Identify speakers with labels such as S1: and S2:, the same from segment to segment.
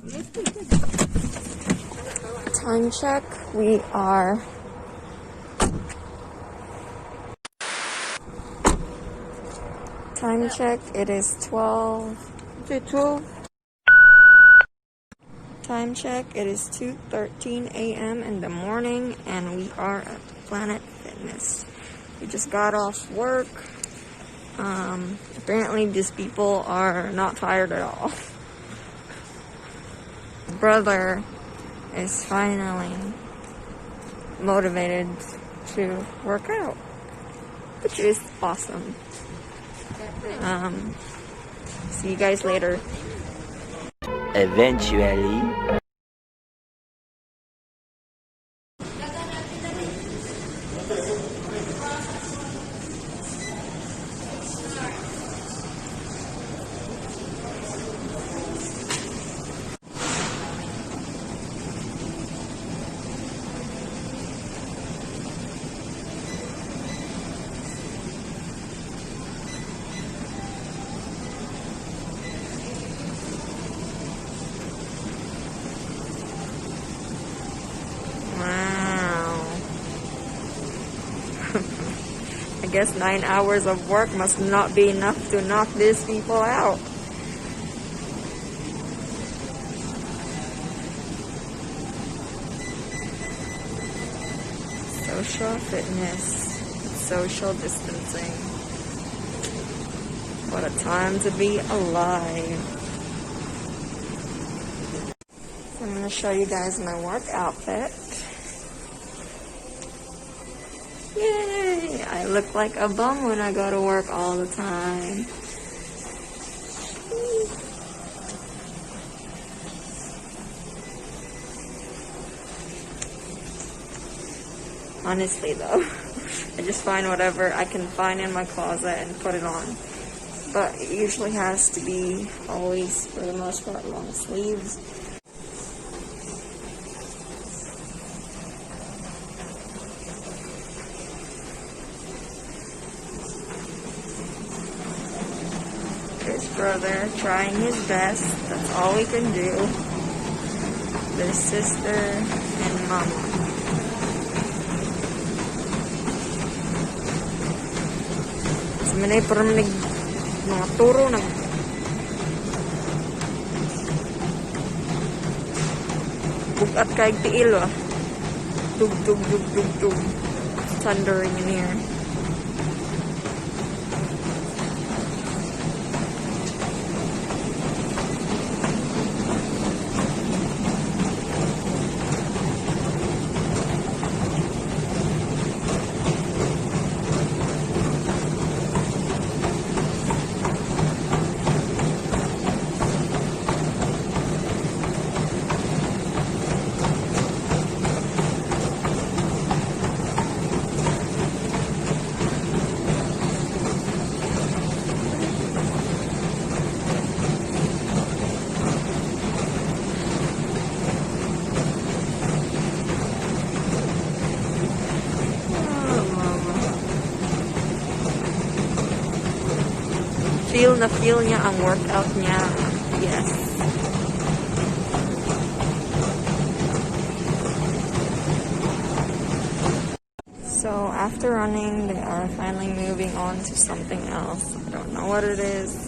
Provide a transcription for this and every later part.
S1: Time check. We are Time check. It is 12.
S2: Say 12.
S1: Time check. It is 2:13 a.m. in the morning and we are at Planet Fitness. We just got off work. Apparently these people are not tired at all. Brother is finally motivated to work out, which is awesome. See you guys later.
S3: Eventually.
S1: Wow. I guess 9 hours of work must not be enough to knock these people out. Social fitness, social distancing. What a time to be alive. So I'm going to show you guys my work outfit. Yay! I look like a bum when I go to work all the time. Honestly though, I just find whatever I can find in my closet and put it on. But it usually has to be always, for the most part, long sleeves. His brother trying his best. That's all we can do. Their sister and mama. Sa manay parang nag mga turo nag bugat kay tiil ah. Tug tug tug tug tug. Thundering in here. Oh, mama. Feel na feel niya ang workout niya. Yes. So after running, they are finally moving on to something else. I don't know what it is,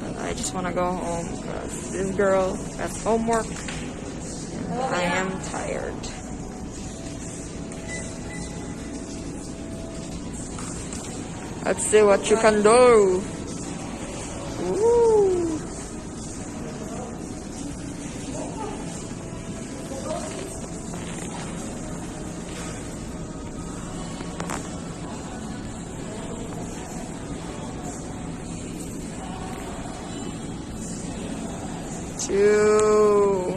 S1: but I just want to go home because this girl has homework and I am tired. Let's see what you can do. Ooh. Two.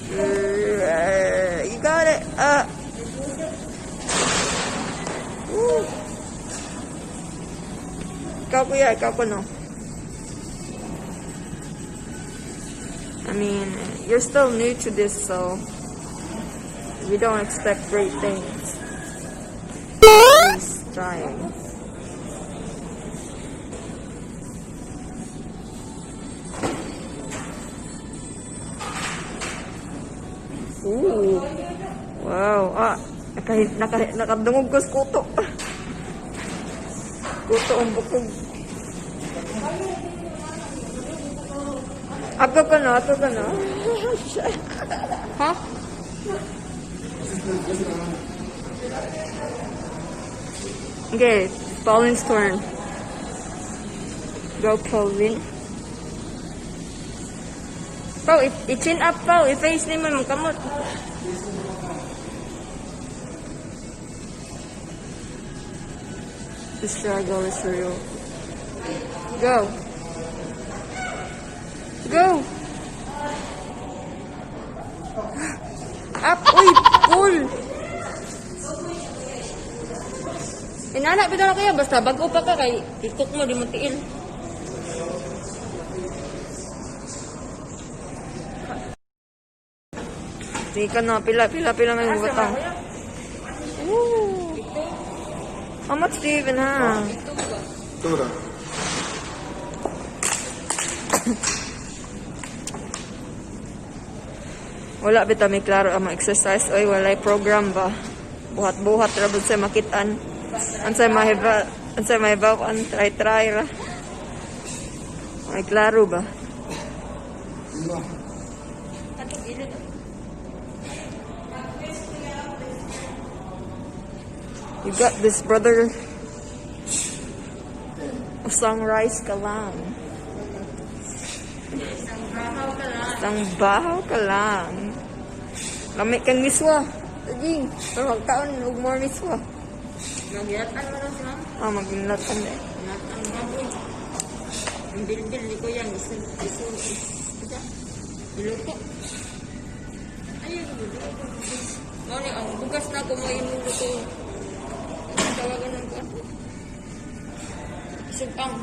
S1: Three. You got it. Woo. Ikaw, kuya, ikaw ko, no? I mean, you're still new to this, so we don't expect great things. At least trying. Ah, nakadungog ko sa kuto. Kuto ang bukog. Ako ko no, ako ko no. Ha? Okay, Pauline's turn. Go, Pauline. Pau, i-chin up, Pau. I-face ni mo mong kamot. The struggle is real. Go. Go. Up. Uy, pull. Inana, bitaw na kaya. Basta bago pa ka kay ikok mo, di mo tiil. Sige ka na, pila, pila, pila may butang. Ooh. How much do you even have?
S2: Tura.
S1: Wala bitaw may klaro ang mga exercise. Oy, walay program ba? Buhat-buhat ra bud sa makitaan. Unsay mahiba an try try ra. May klaro ba?
S2: Lima.
S3: Katong ilod.
S1: You got this, brother. Usang rice ka lang.
S3: Bahaw ka lang.
S1: Isang bahaw ka lang. Lami kang miswa. Aging, pero magkaon og more miswa.
S3: Maghilatan mo lang si ma'am.
S1: Ah, maginlatan eh.
S3: Hilatan baboy. Ang bilbil ni Kuya, isu, isu, isa, iluto. Ayun, iluto. Mao ni ang bugas na ko mo imong luto. Ano tawagan ng kuan? Isugpang.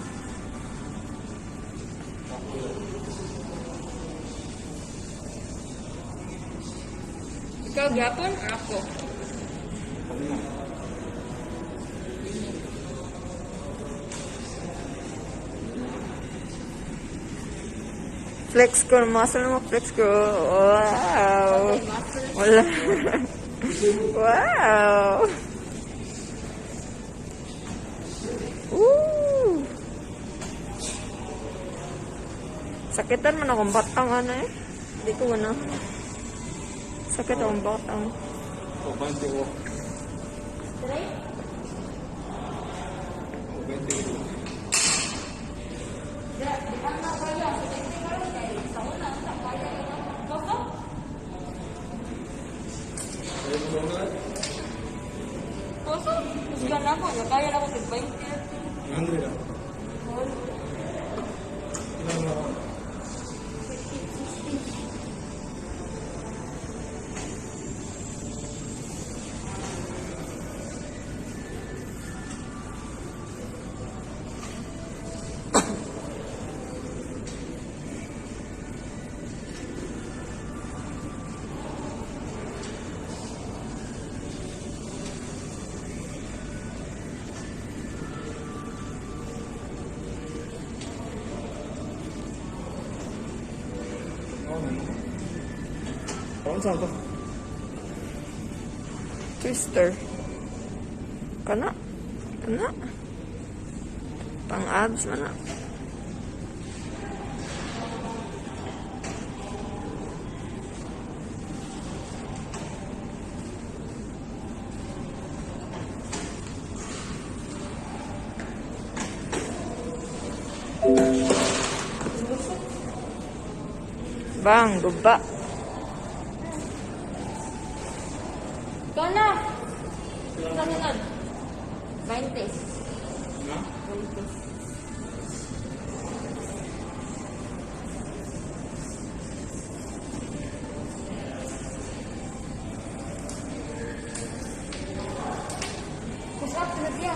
S3: Ikaw gyapon or ako?
S2: Lima.
S1: Flex ko, muscle mo, flex ko. Wow. Wala. Wow. Ooh. Sakitan man akong batang ano eh. Hindi ko na. Sakit akong batang.
S2: Oh, 20 ko. Oh, 20 ko. Ayaw mo sa una?
S3: Puso, husgan na ako. Kaya na ako tig 20.
S2: 100 ah. Ilan mo ako? Oo, ano? Paano saan to?
S1: Twister. Kana. Kana. Pang abs man na. Bang, guba.
S3: Ikaw na! Ikaw na. 20.
S2: Na?
S3: 20. Push up na siya.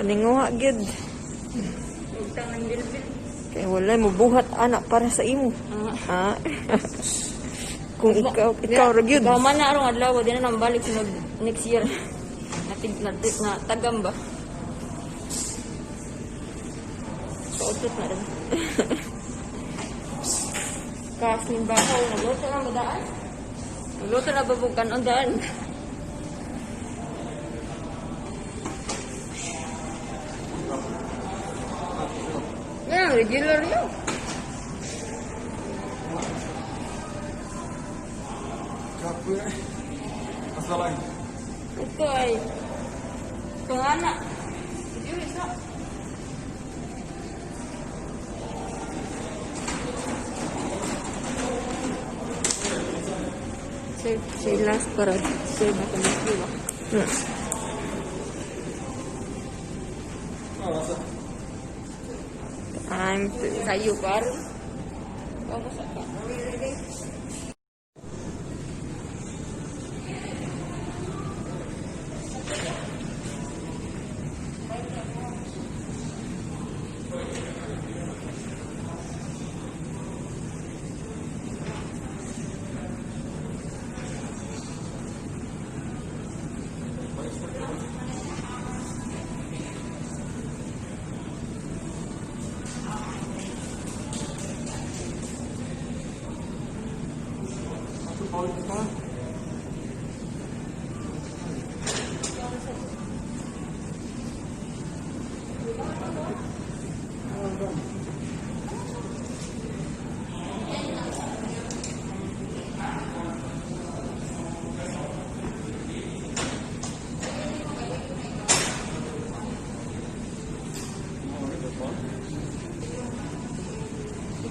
S1: Paninguha gyud.
S3: Huwag ng bilbil.
S1: Kay wala mo buhat ana para sa imo.
S3: Ah.
S1: Ha? Kung ikaw ra gyud.
S3: Ikaw man na arong adlaw, di na nang balik sunod next year. Natig na na tagam ba? Pautot na rin. Kas ning bakaw, nagluto na mo daan. Nagluto na ba bukan ang daan? Yeah, regular yun.
S2: Kapoy. Basta lang.
S3: Ito ay pangana. Dili sa. Save, save last para save na kami ba?
S2: Ah, basta.
S1: Time to
S3: Sayo par. Kamu sa ka.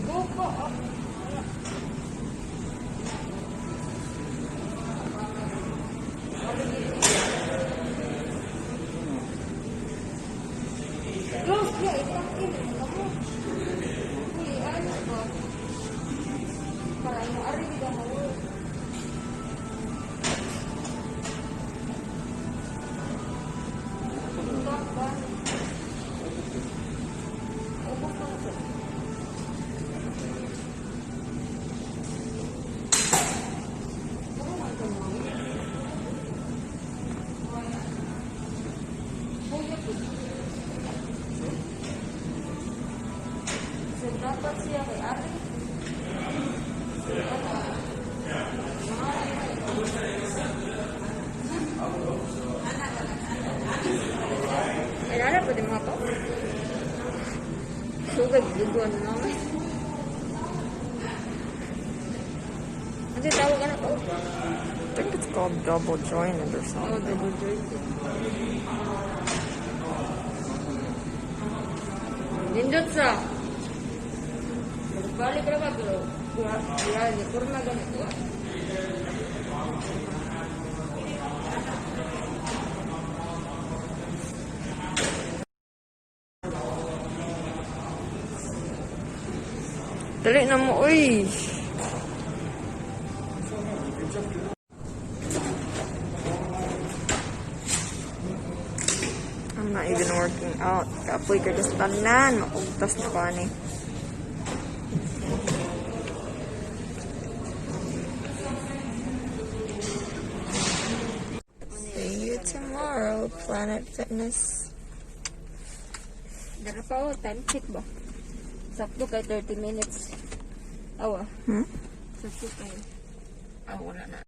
S3: Go ko. Close niya, itakin. Ano? Uy, ano ba? Para mo ari ka mo. Ubos na siya. So, dapat siya kay ate. Ay, nara pa din mga pa. Sugag, dugo, ano naman. Ano yung tawag ano to?
S1: I think it's called double jointed or
S3: Oh,
S1: something.
S3: double jointed. Nindot sa. Balik ra ba pero pura ni kurma ganito. Ah.
S1: Dali na mo, uy. I'm not even working out. Kapoy ka just tanan. Maugtas na ko ani. See you tomorrow, Planet Fitness.
S3: Dara pa oh, time check ba? Sakto kay 30 minutes. Awa.
S1: Hmm?
S3: Sakto kay. Ah, wala na.